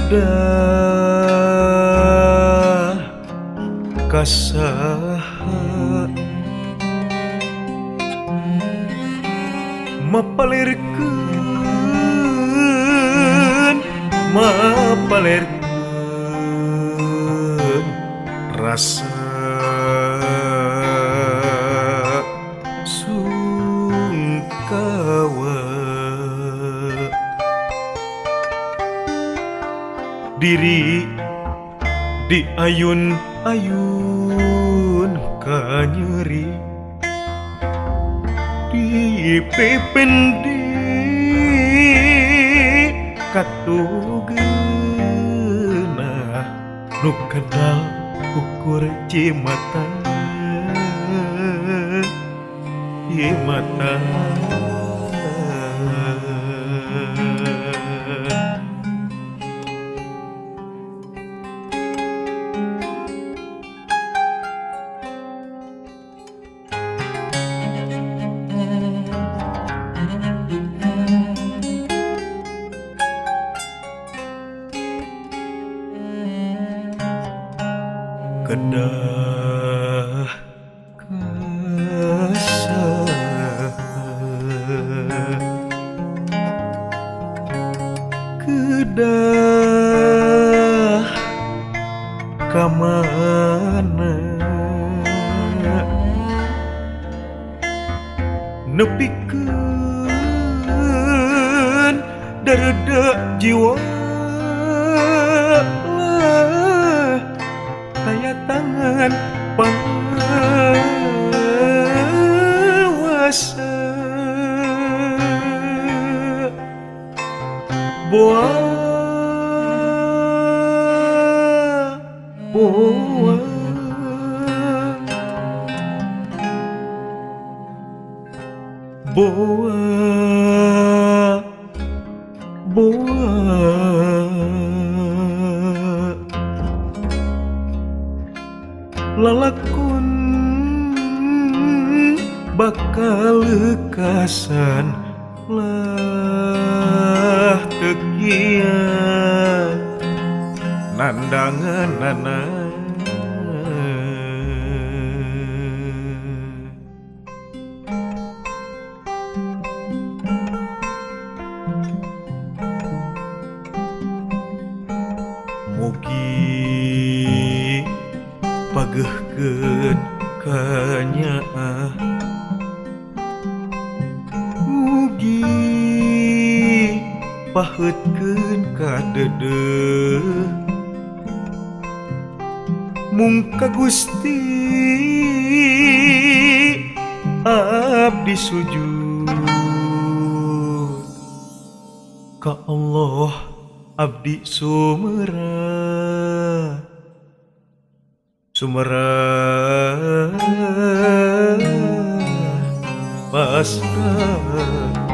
Kedah kasaha mapalirkeun mapalirkeun rasa sungkawa diri di ayun-ayun kanyeri di pependi katugeunah nu kadal ukur cimata cimata. Kedah kasaha kedah kamana nepikeun dareudeuh jiwa taya tangan panguasa boa boa boa boa lalakon bakal lekasan lah tekian nandangan. Mugi pageuhkeun kanyaah mugi paheutkeun kadeudeuh mung ka Gusti abdi sujud ka Allah abdi sumerah sumerah pasrah.